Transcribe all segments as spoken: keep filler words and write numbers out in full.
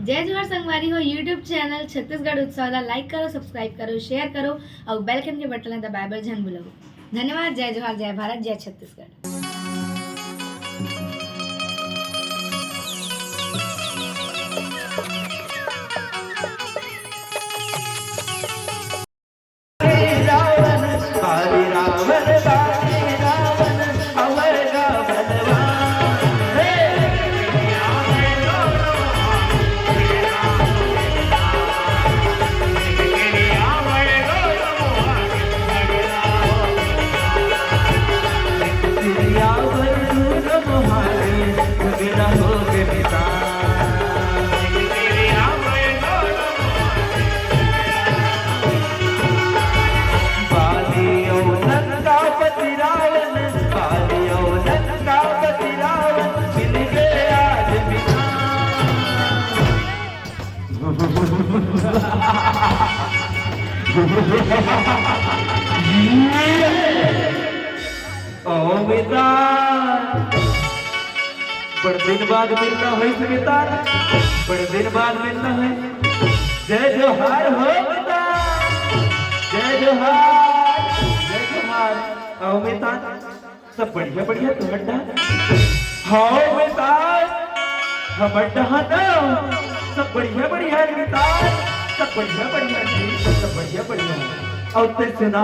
जय जोहार संगवारी हो, YouTube चैनल छत्तीसगढ़ उत्सव ला like करो, subscribe करो, share करो अउ bell icon के बटन ला दबाए बर झन भूलव। धन्यवाद। जय जोहार, जय भारत, जय छत्तीसगढ़। ओ मितान, बड़ दिन बाद मिलना होइस मितान, बड़ दिन बाद मिलना होइस। जय जोहार हो मितान, जय जोहार, जय जोहार। अउ मितान, सब बढ़िया बढ़िया तुमन डहर? हव मितान, हमर डहर ना सब बढ़िया बढ़िया हे मितान, सब बढ़िया बढ़िया जी, सब बढ़िया बढ़िया। अउ तैं सुना,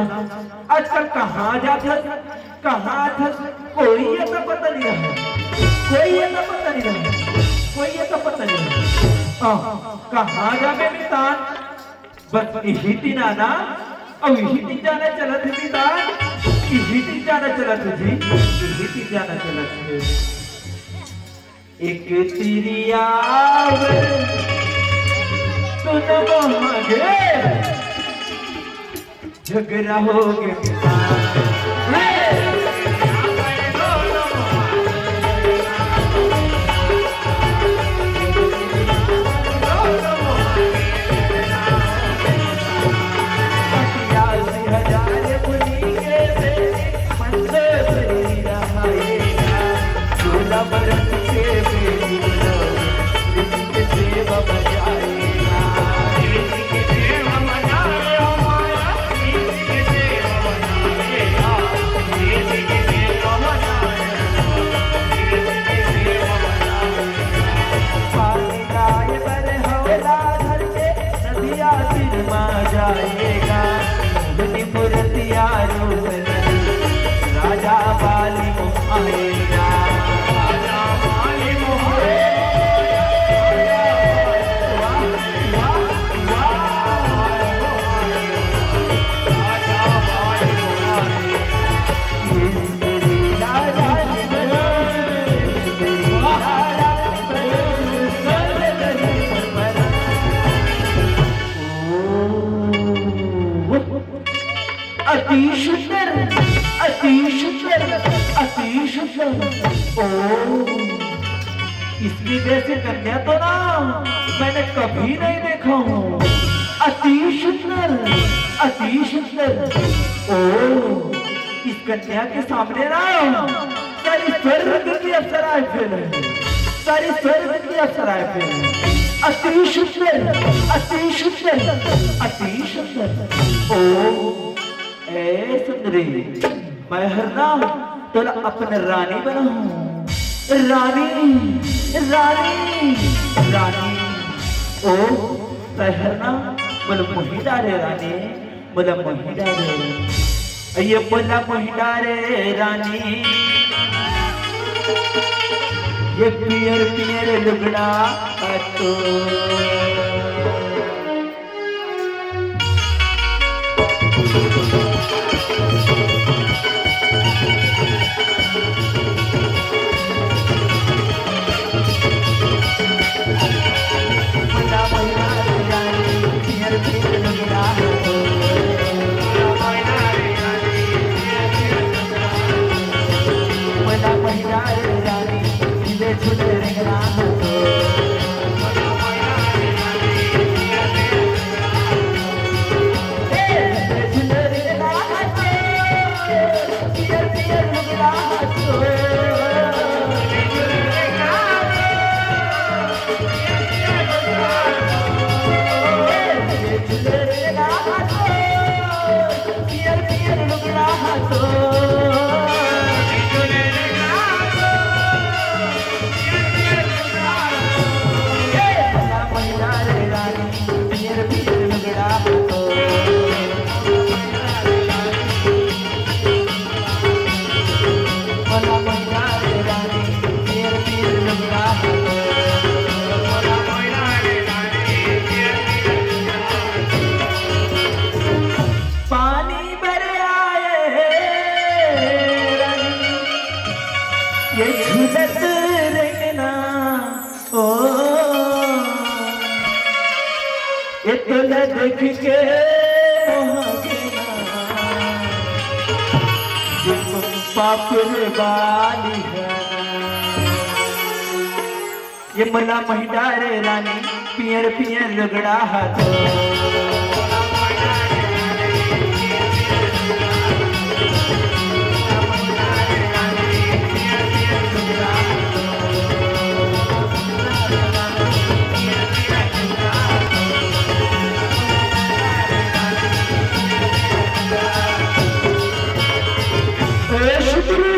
आजकल कहाँ जाथस, कहाँ आथस, कोई अता पता नइ रहय, कोई अता पता नइ रहय, कोई अता पता नइ रहय। हाँ, कहाँ जाबे मितान? बस इही दिन आना, अउ इही दिन जाना चलत हे मितान, इही दिन जाना चलत हे जी, इही दिन जाना चलत हे। एक तिरिया बर तू न मोहा गे, झगरा होगे। पानी लाए बर हौला धर के नदिया तीर मा जाएगा। मोहनी मूर्तिया रूप नहीं, राजा बाली मोह आएगा। राजा बाली मोह आएगा। वाह, वाह, वाह। राजा बाली मोह आएगा। अति सुंदर, अति सुंदर, अति सुंदर। ओ, इसके जैसे कन्या तो ना मैंने कभी नहीं देखा हूँ। अति सुंदर, अति सुंदर। ओ, इस कन्या के सामने ना सारी स्वर्ग की अप्सराएं फेल हैं, सारी स्वर्ग की अप्सराएं फेल हैं। अति सुंदर, अति सुंदर, अति सुंदर। ओ, ए सुंदरी, मैं हर ना तोला अपन रानी बनाहूँ। रानी, रानी, रानी। ओ, तैं हर ना मोला मोही डारे रानी, मोला मोही डारे। ये मोला मोही डारे रानी, ये पियर पियर लुगड़ा तो। तोला देख के मोहा के ना, पापुर वाली है। ये मला महिंडा रे रानी, पियर पियर लुगड़ा हाथो। ए शुक्रू,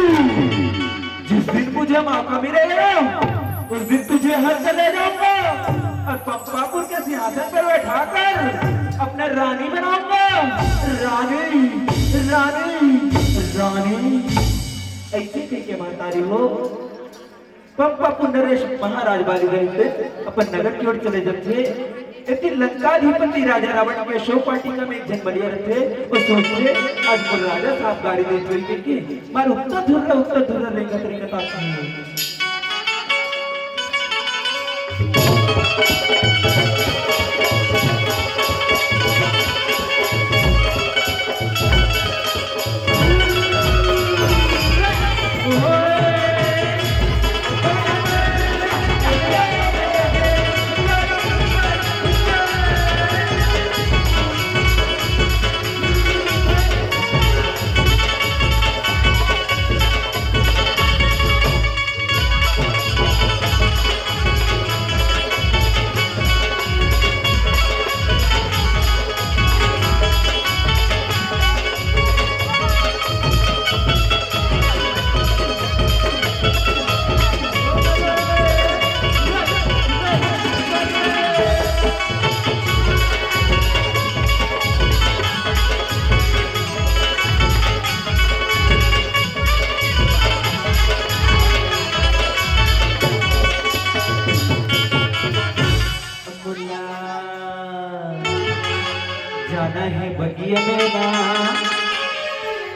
जिस दिन मुझे मौका मिलेगा, उस दिन तुझे हर कर ले जाऊंगा और पप्पापुर के सिंहासन पर बैठाकर अपने रानी बनाऊंगा। रानी, रानी, रानी। ऐसे कह के महतारी हो, पप्पापुर नरेश महाराज वाली रहते अपन नगर की ओर चले जाते। लेकिन लंकाधिपति राजा रावण के अशोक वाटिका में एक झन बलिया रहते, वो सोचते, आज मोर राजा साहब गाड़ी दे चुरी के मार उत्तर धुर्रा, उत्तर धुर्रा रेंगत रेंगत आथे। मोला जाना है बगिया में ना,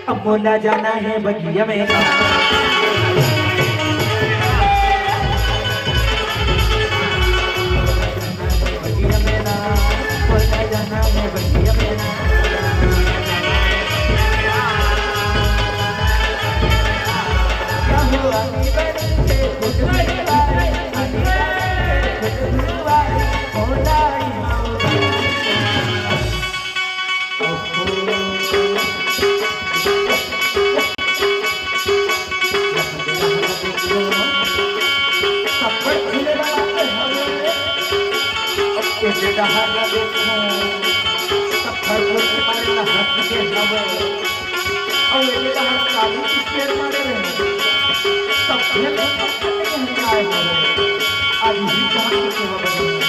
अब मोला जाना है बगिया में ना। बगिया में ना, मोला जाना है बगिया में ना। अउ एके डहर काली के पेड़ मारे रहे, तब फिर आए हवे। आज ही जहाँ के सेवा बने।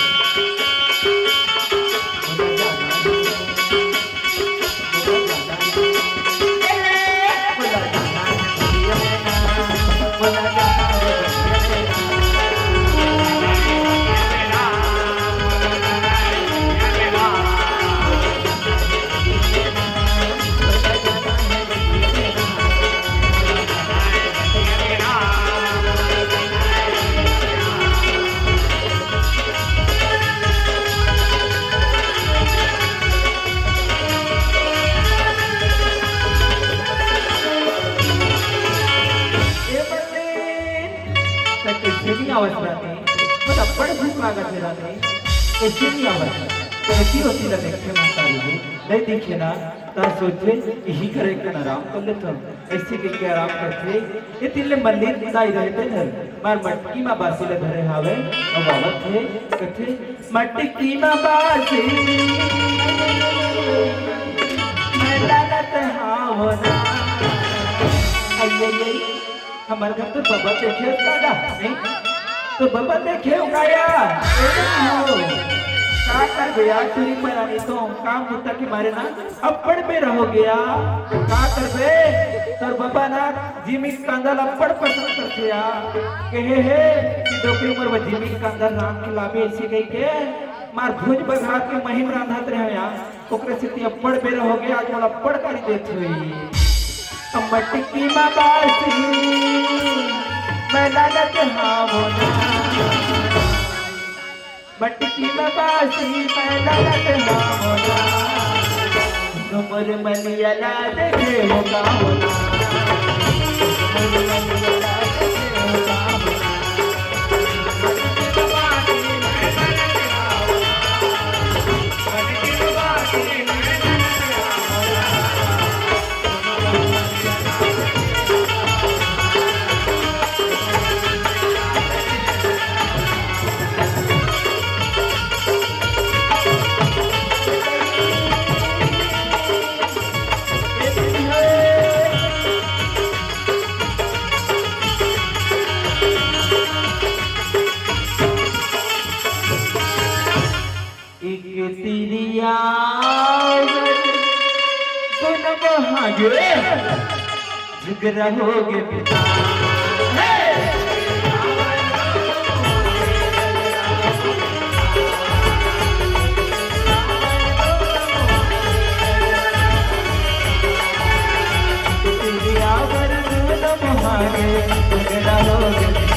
ए बंदे, त कइसे नइ आवस रानी? मोला बड़ भूख लागत हे रानी, कइसे नइ आवस? त ऐसी होती ला देखे महतारी जी, नइ दिखे ना, त सोचे, इही करे के आराम कर लेथन। अइसे कहिके आराम करथे। ए तीर ले मल्लिन दाई रहिथे घर, मार मटकी म बासी ल धरे हावे, अउ आवत हे, कथे, "मटकी म बासी, मैं डालत हाव ना।" अई, अई, अई, हमर घर तो बबा देखे दादा, नहीं? तो बबा देखे हो का या? ए, हो। का करबे यार, चुरी परानी तो काम बुता के मारे ना अब्बड़ बेरा हो गया, का करबे? तोर बबा ना जिमी कांदा ला अब्बड़ पसंद करथे या। कहे हे कि डोकरी मोर बर जिमी कांदा रांध के लाबे, अइसे कहिके मार भुज बघार के महीन रांधत रहे या। ओकरे सेती अब्बड़ बेरा हो गया, आज मोला अब्बड़ गारी देत होही। अब मटकी मा बासी, मैं डालत हाव ना। मटकी में बासी मैं ललत मामला, तुमर मलिया ला देखे हो का होला। एक तिरिया दोनों महागे झगड़ा हो गे पिता। तिरिया बर दोनों महागे झगड़ा हो गे पिता।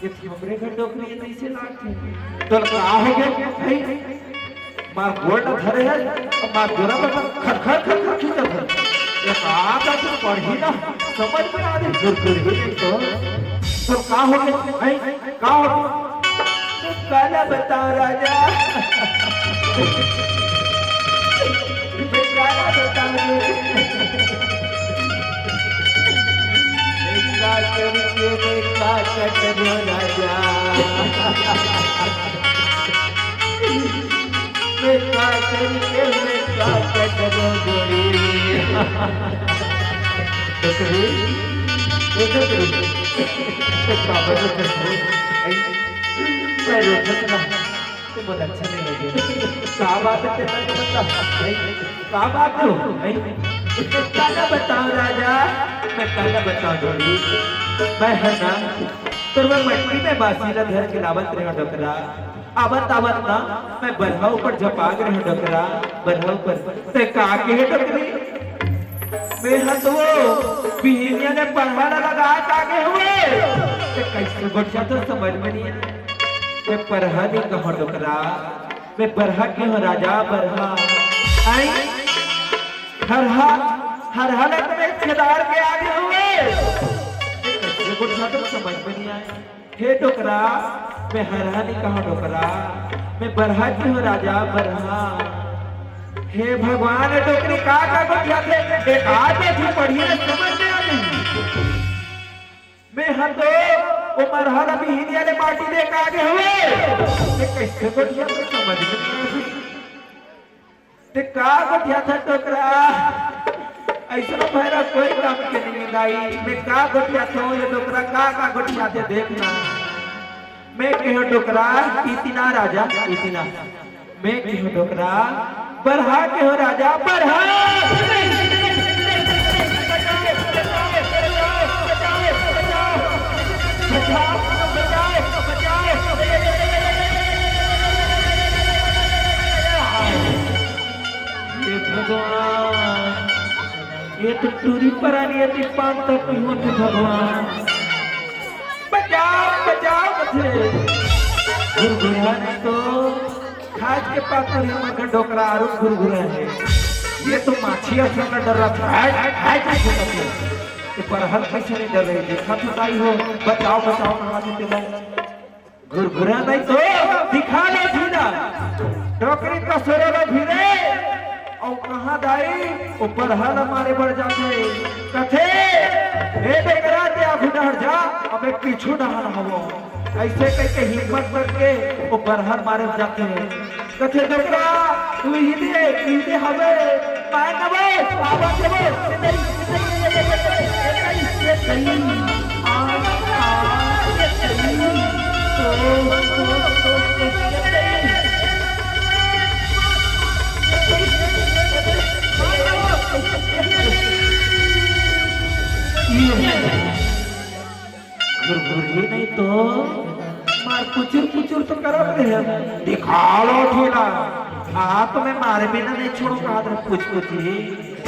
ये तो हमरे घर डोकरी है, तो इसे लाग के। तो का हो गया भाई? मार गोड़ न धरे है, और मार गोड़ा पर खर खर खर खर खींचत है। ये का तो पढ़ी ना, समझ में आ रही, गुरगुर ही नहीं तो। तो का हो गया भाई? का हो गया? काला बताओ राजा। काला बताओ। मैं का करूं, मैं का करूं राजा। मैं का करूं, मैं का करूं गोरी। तो कभी, वो तो कभी, तो बाबा तो कभी, आई, मैं रोता था। तो बहुत अच्छा नहीं लगे। का बात है तेरा तो बता। नहीं, का बात हो? नहीं। काला बताओ राजा, मैं काला बताओ डोकरी। मैं है ना, तोर मैं मटकी में बासी ला धर के लावत रहे डोकरा। आवत आवत ना, मैं बरहा ऊपर झपाग रहे डोकरा, बरहा ऊपर। ते का के हे डोकरी? मैं हा तो बिहिनिया ने परहा ला लगा के आगे हंव। ते कैसे गोठियाथंव समझ में नहीं आय। मैं परहा नहीं कहंव डोकरा, मैं बरहा कहेंव राजा, बरहा। आई? हरहा, हरहा ला तो मैं छेदार के आगे हंव। ते कैसे गोठियाथंव समझ में नहीं आय। हे डोकरा, मैं हरहा नहीं कहंव डोकरा, मैं बरहा कहेंव राजा, बरहा। हे भगवान, ये डोकरी का का गोठियाथे, एक आध भी पढ़ी ना समझ में आ नहीं। मैं हा तो वो मरहा ला बिहिनिया ले माटी दे के आगे हंव, ये कैसे गोठियाथे समझ में नहीं आ रही। ते का गोठियाथस डोकरा? अइसनो भैरा कोई काम के नहीं हे दाई। मैं का गोठियाथंव, ये डोकरा का का गोठियाथे देख ना। मैं कहेंव डोकरा, इतना राजा, इतना। मैं कहेंव डोकरा, बरहा कहेंव राजा, बरहा। बचाओ, बचाओ, बचाओ, बचाओ। हे भगवान, ये तो टूरी परानी अति पान तक नहीं होती भगवान। बचाओ, बचाओ मुझे। गुरगुरा नहीं तो खाज के पात्र है, मगर डोकरा आरू गुरगुरा है। ये तो माछी असन डर रहा था। हाय, हाय, हाय, कैसे करते हो? ये परहल कैसे नहीं डर रही? देखा तो ताई हो, बचाओ, बचाओ, कहा देते भाई। घुरघुरा नहीं तो दिखा ले भीना। डोकरी तो सरोरा भीरे। और कहाँ दाई? वो परहल मारे बढ़ जाते। कथे, "ए डोकरा, ते आगू डहर जा, अबे पीछू डहर हवो।" ऐसे कह के हिम्मत करके वो परहल मारे जाते हैं। कथे, "डोकरा, तू इही दे, इही दे हवे, पाए न बे, आवा देबो, ए दई, ए दई, ए दई, आ, आ, ए दई, ओ, ओ, ओ, ए दई।" ये घुरघुरी नहीं तो मार कुचुर कुचुर तो करत रहे। दिखा लो ठेला। आ तो मैं मारे बिना नहीं छोड़ूंगा हाथ में कुछ कुछ ही।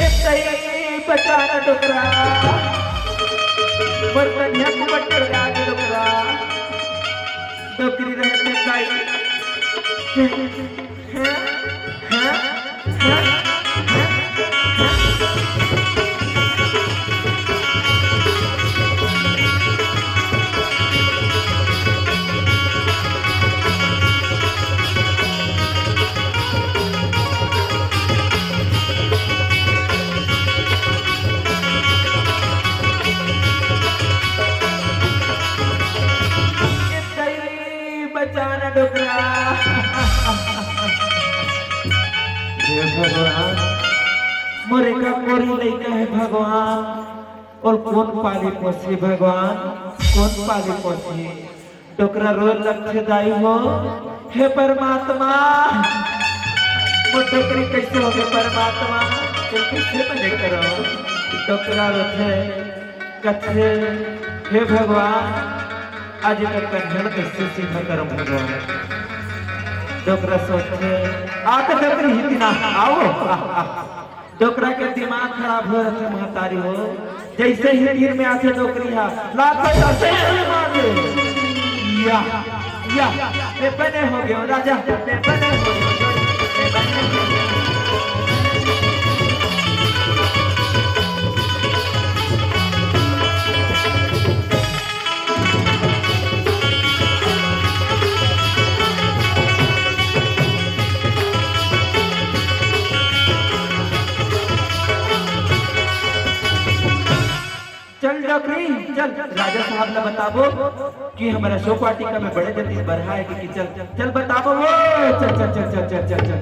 ए तई बचाना डोकरा। मोर कन्या को बट्टर गा दे डोकरा। डोकरी रहते ताई। बचाना डोकरा। हे भगवान, मोर एका कोरी लइका हे भगवान, ओला कोन पाली पोसही भगवान, कोन पाली पोसही? डोकरा रोए लगथे दाई हो, हे परमात्मा, मोर डोकरी कइसे होगे परमात्मा, ये कइसे बने करव? डोकरा रोथे, कथे, हे भगवान, आज एकर कन्हड़ कइसे सीधा करव भगवान? डोकरा सोचथे, आ तो डोकरी ही दिना, आओ। डोकरा के दिमाग खराब हो रथे महतारी हो। जइसे ही तीर में आथे डोकरी हा, लात से ऐसे मार दे। या, या, मैं बने हो गयो राजा, मैं बने हो गयो, मैं बने हो गयो। चल डोकरी, चल राजा साहब ला बताबो कि हमर अशोक वाटिका में बड़े जतिन बरहा हे कि, कि चल, चल बताबो वो, चल, चल।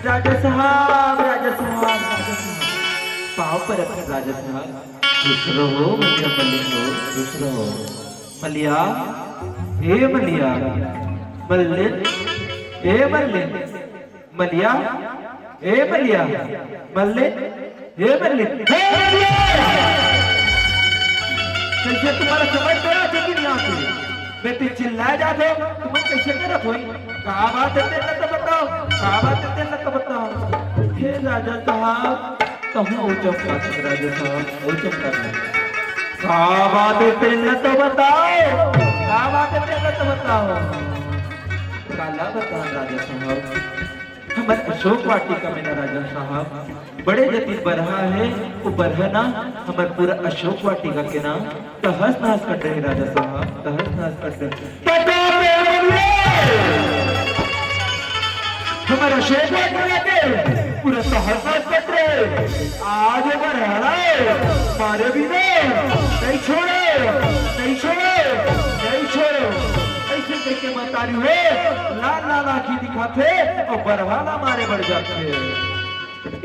राजा साहब, राजा साहब, राजा साहब, पाँव परत हन राजा साहब। खुश रहो, मलिया मल्लिक हो, खुश रहो। मलिया, ए मलिया, मल्लिक, ए मल्लिक, मलिया, ए मलिया, मल्लिक, ए मल्लिक, ए मलिया। कइसे तुम्हारा समझ में आथे कि नहीं आथे? मैं तो चिल्लाए जात हों, तुमन कइसे करत होई? का बात हे तेला तो बताओ, का बात हे तेला तो बताओ। हे राजा साहब, कहूँ ओ चमका राजा साहब, ओ चमका। का बात हे तेला तो बताओ, का बात हे तेला तो बताओ। काला बताओ राजा साहब, हमर अशोक वाटिका में ना राजा साहब, बड़े जतिन बरहा हे, वो बरहा ना हमर पूरा अशोक वाटिका के ना तहस नहस कर दे हे राजा साहब, तहस नहस कर दे। हमर अशोक वाटिका के पूरा तहस नहस कर दे। आज बरहा हे, मारे बिना नहीं छोड़े, नहीं छोड़े, नहीं छोड़े। अइसे कहिके महतारी हो लाल लाल आँखी दिखाथे अउ बरहा ला मारे बढ़ जाथे।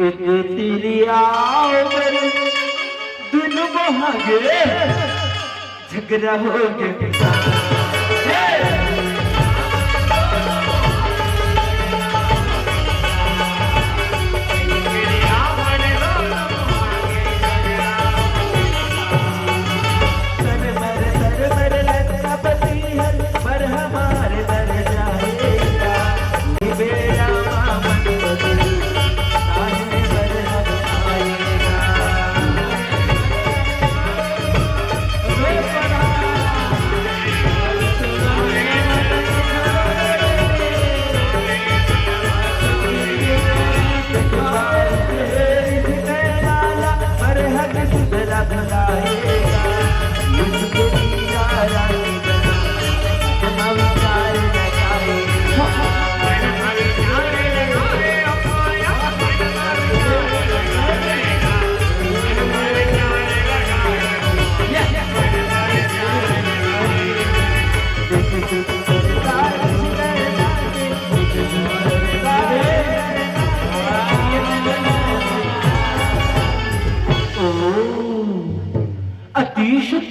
एक तिरिया बर दुनु महागे झगड़ा होगे।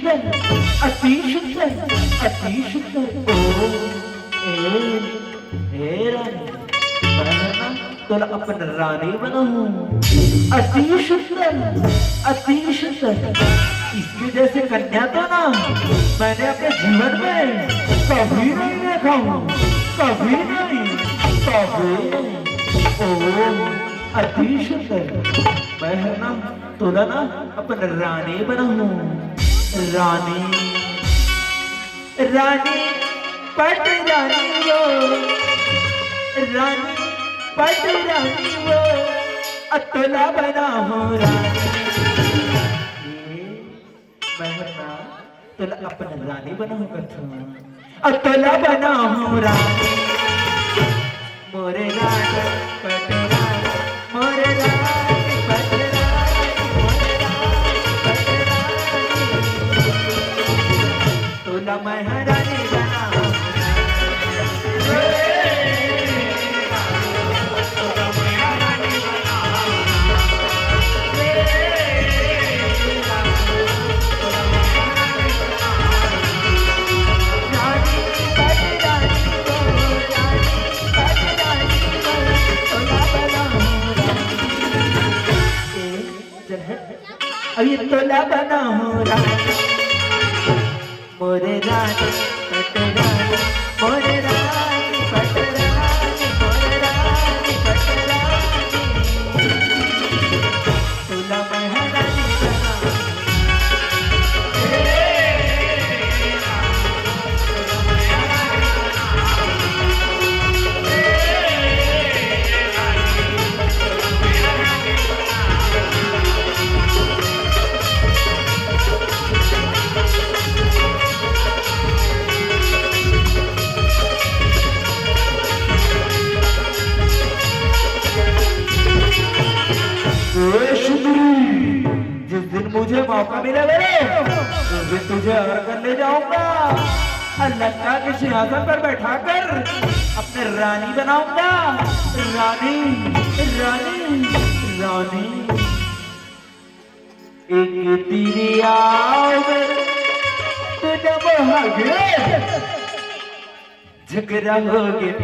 अति सुंदर, अति सुंदर। ओ, ए, ए रानी, मैं ना तोला अपन रानी बनाहूँ। अति सुंदर, अति सुंदर। इसके जैसे कन्या तो ना मैंने अपने जीवन में कभी नहीं देखा हूँ, कभी नहीं, कभी नहीं। ओ, अति सुंदर। मैं ना तोला ना अपन रानी बनाहूँ। रानी, रानी पट रानी वो, रानी पट रानी वो, अ तोला बनाहूँ रानी। ए, मैं ना तोला अपन रानी बनाहूँ कथूँ। अ तोला बनाहूँ रानी। मोरे रानी पट रानी, मोरे रानी पट रानी, मोरे रानी पट रानी। तोला मैं रानी बनाहूँ। अभी तोला बनाहूँ रानी। मोरे रानी पट रानी, मोरे रानी पट रानी, मोरे रानी पट रानी। तोला मैं रानी बनाहूँ। ए सुंदरी, जिस दिन मुझे मौका मिला मेरे, उस दिन तुझे हर कर ले जाऊंगा और लंका के सिंहासन पर बैठाकर अपने रानी बनाऊंगा। रानी, रानी, रानी। एक तिरिया में तू जब हगे झगड़ा हो गया।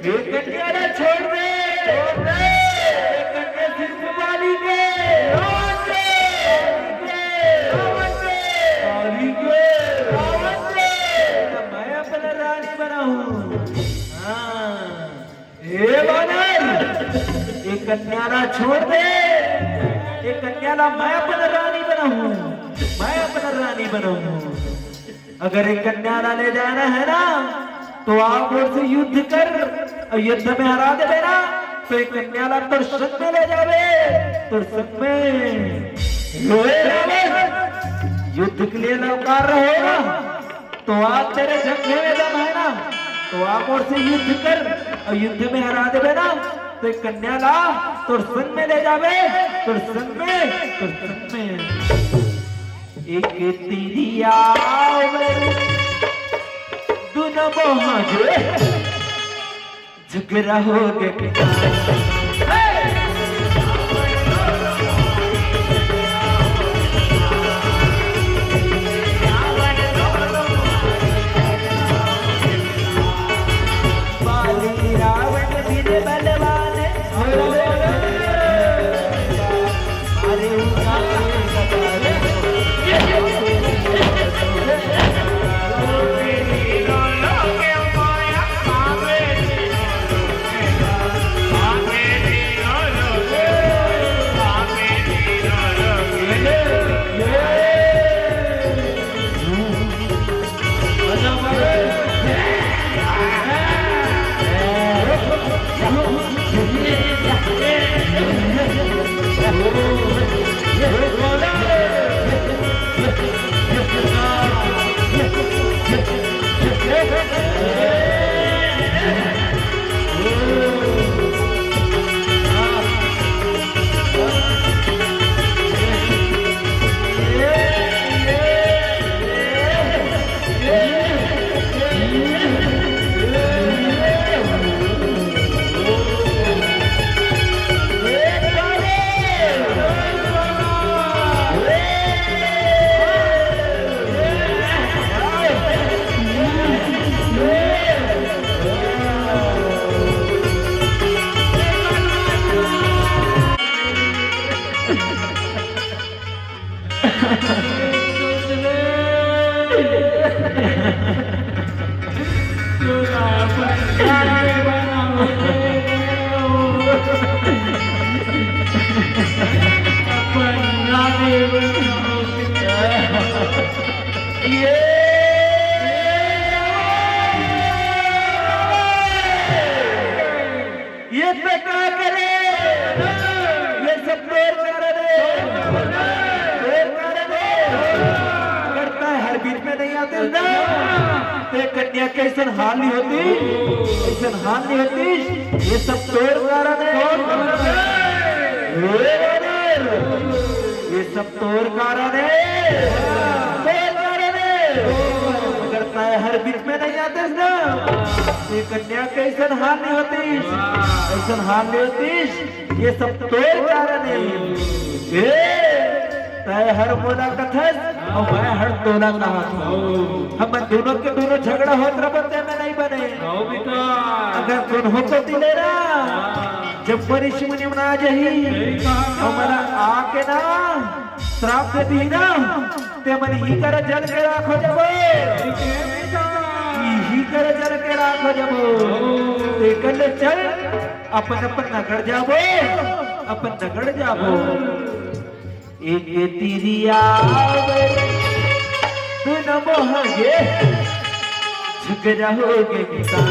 ए कन्या ला छोड़ दे। छोड़ दे। ए कन्या सिर्फ वाली के। वाली के। वाली के। मैं अपना रानी बनाऊं। हाँ। ए बानर, ए कन्या ला छोड़ दे। ए कन्या ला मैं अपन रानी बनाऊं, मैं अपन रानी बनाऊं। अगर ए कन्या ला ले जाना है ना, तो आप मोर से युद्ध कर, अउ युद्ध में हरा देबे ना, तो ए कन्या ला तोर संग में ले जाबे, तोर संग में। ए रावण, युद्ध के लिए ललकार रहे हो ना, तो आज तेरे जंघे में दम है ना, तो आप मोर से युद्ध कर अउ युद्ध में हरा देबे ना, तो ए कन्या ला तोर संग में ले जाबे, तोर संग में, तोर संग में। एक तिरिया में दुनो मोहा जो झगड़ा हो गे। बाली रावण बिन बलवान, अरे उनका ये तो का करे? ये सब तोर कारण हे। तोर कारण हे। करता है, हर बीच में नहीं आते ना। ते कन्या के ऐसन हाल नहीं होती, ऐसन हाल नहीं होती। ये सब तोर कारण हे। हे brother, ये सब तोर कारण हे, तोर कारण हे। अगर तैं हर बीच में नहीं आतेस ना, ये कन्या के ऐसन हाल नहीं होतीस, ऐसन हाल नहीं होतीस। ये सब तोर कारण हे। ए, तैं हर मोला कथस अउ मैं हर तोला कहत हंव। हमन दोनों के दोनों झगड़ा होत रहिबो ते में नहीं बने। अगर दोनों को दिले ना, जब ऋषि मुनि मन आ जाही, सही कहा। हमला आके ना श्राप दे दिही ना, ते मन इही करा जल के राख हो जाबो। सही कहा। इही करा जल के राख हो जाबो। ते कर ले चल, अपन अपन नगड़ जाबो, अपन नगड़ जाबो। एक तिरिया आवे, दुनो मोहगे झगड़ा हो गे मितान।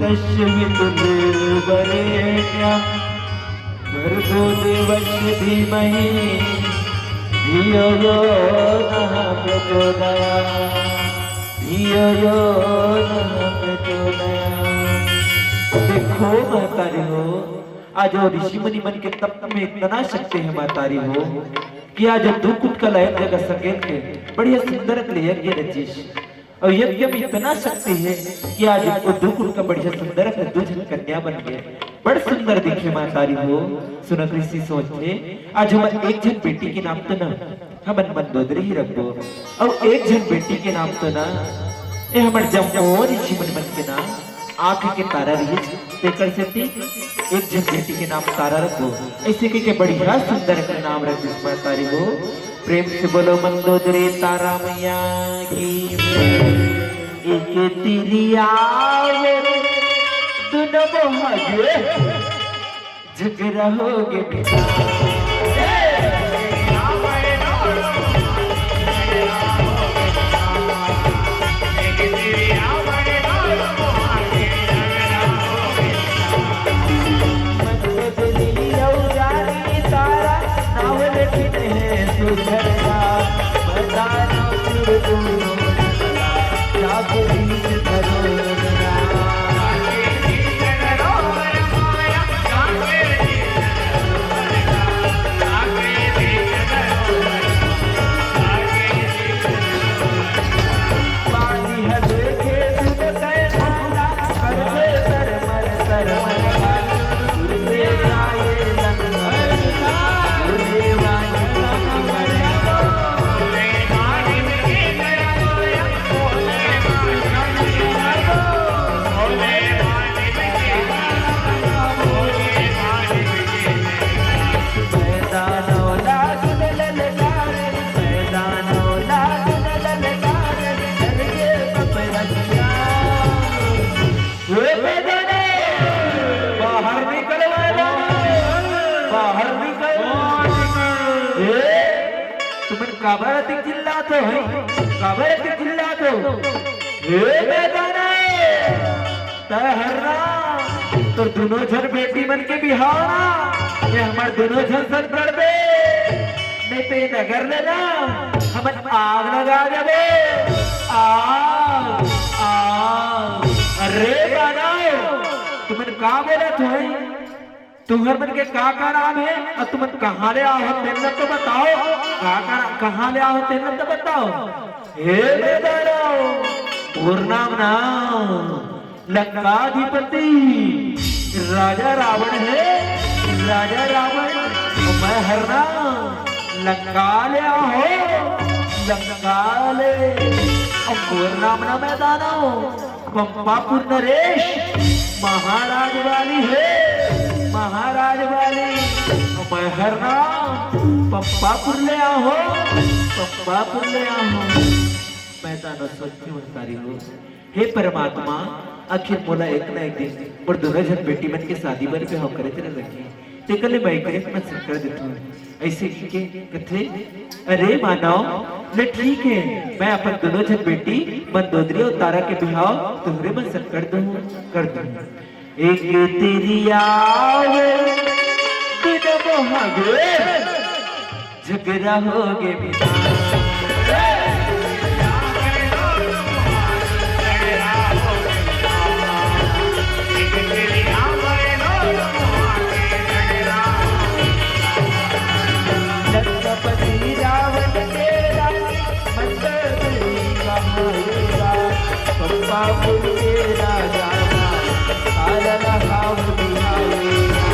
तस्य वितुर्वरेण्यं भर्गो देवस्य धीमहि धियो यो नः प्रचोदयात्। धियो यो नः प्रचोदयात्। देखो महतारी हो, आज वो ऋषि मुनि मन के तप में इतना शक्ति है महतारी हो, कि आज दू कुटका ल एक जगह सकेल के बढ़िया सुंदर ले यज्ञ रचिस। अउ यज्ञ में इतना शक्ति हे कि आज ओ दू कुल का बढ़िया सुंदर अकन दू झन कन्या बन गे। बड़ सुंदर दिखे महतारी हो। सुनो कइसे सोचथे, आज हमर एक झन बेटी के नाम तो ना हमन मंदोदरी ही रखबो, अउ एक झन बेटी के नाम तो ना ए हमर जम्मो ऋषि मुनि मन के ना आँख के तारा रहिस, तेकर सेती एक झन बेटी के नाम तारा रखबो। अइसे कहिके बढ़िया सुंदर अकन नाम रख दिस महतारी हो। प्रेम से बोलो मंदोदरी तारा मैया की। एक तिरिया वो दुनो बोहागे झगड़ा होगे बेटा। बाहर निकल, बाहर निकल। ए, तुमन काबर अतिक चिल्लात हो, हैं? काबर अतिक चिल्लात हो? ए, मैदाना, तै हरना, तोर दुनो झन बेटी मन के बिहाव ना, ये हमर दुनो झन संग कर दे, नहीं तो ये नगर ले ना, हमन आग लगा देबे। आग, आग। अरे दानव, तुमन का बोलत हो? तुहर मन के का का नाम हे अउ तुमन कहाँ ले आहो तेन ल तो बताओ। का का, कहाँ ले आहो तेन ल तो बताओ। हे दानव, मोर नाम ना लंकाधिपति राजा रावण हे। राजा रावण, मैं हरना लंका ले आहो, लंका ले। अउ मोर नाम ना मैं दानव पंपापुर नरेश महाराज वाली हे, महाराज वाली। मैं हरना पंपापुर ले आहो, पंपापुर ले आहो। मैं दानव सत्य महतारी हो। हे परमात्मा, आखिर मोला एक ना एक दिन मोर दुनो झन बेटी मन के शादी बर बिहाव करे तेला लगही। तेकर ले मैं करे मन संकर देथों। अइसे कहिके कथे, अरे मानव, ले ठीक हे, मैं अपन दुनो झन बेटी मंदोदरी अउ तारा के बिहाव तुहरे मन संग कर दूँ, कर दूँ। एक तिरिया वो दुनो बोहागे झगड़ा होगे बेटा। लंकापति रावण के राज मंदोदरी कहाएगा। पंपापुर के राजा का पालन हाव बिहाएगा।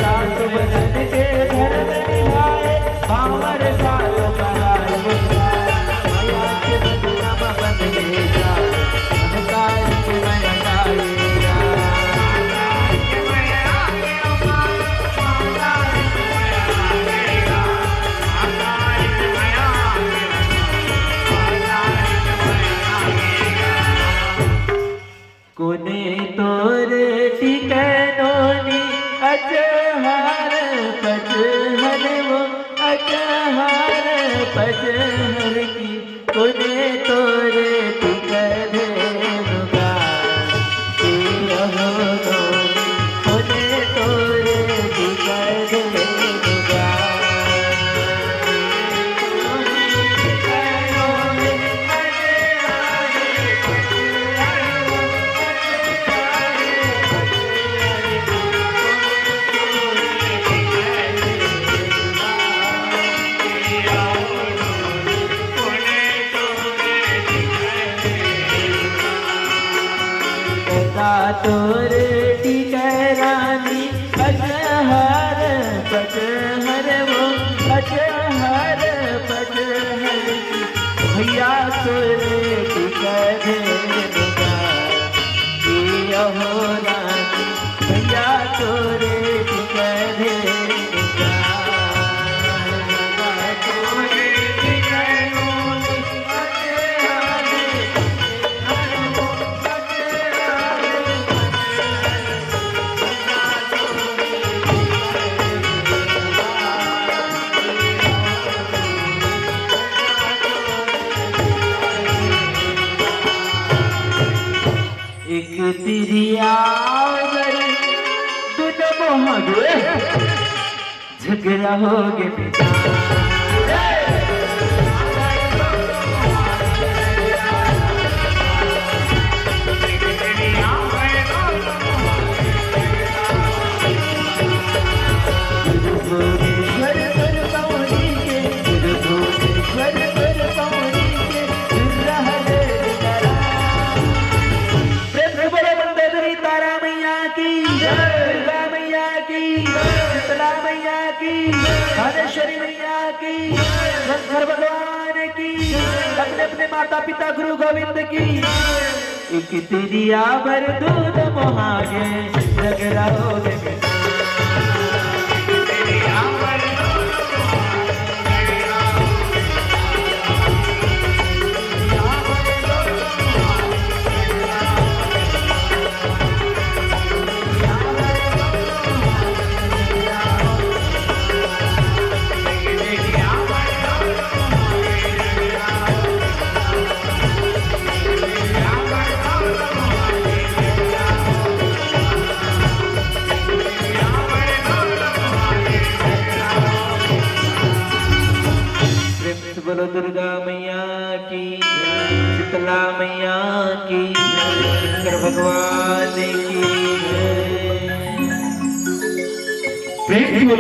सात बजन के घर में निभाए, पावर सात पराए। मया के बदनाम बन गया, ममता की मया गाएगा। कोने तोरे टिकनोनी अचहर पचहर वो, अचहर पचहर की। कोने तोरे टिकने नुगा, ए अहो नोनी, कोने तोरे टिकने नुगा। का तोर टिकरानी, अचहर पचहर वो, अचहर पचहर की। भैया तोर टिकर का, ये अहो रानी, भैया तोर टिकर का। एक तिरिया बर दुनो मोहा गे, झगड़ा हो गे बेटा। भुवनेश्वर पर पहुँची के, भुवनेश्वर पर पहुँची के, दुर्रा हरे दुर्रा। प्रेम से बोलो मंदोदरी तारा मैया की, दुर्गा मैया की, शीतला मैया की, भुवनेश्वरी मैया की, शंकर भगवान की, अपने अपने माता पिता गुरु गोविंद की। एक तिरिया बर दूध मोहा गे, झगड़ा हो गे। प्रेम से बोलो दुर्गा मैया की, शीतला मैया की, शंकर भगवान की। प्रेम से बोलो।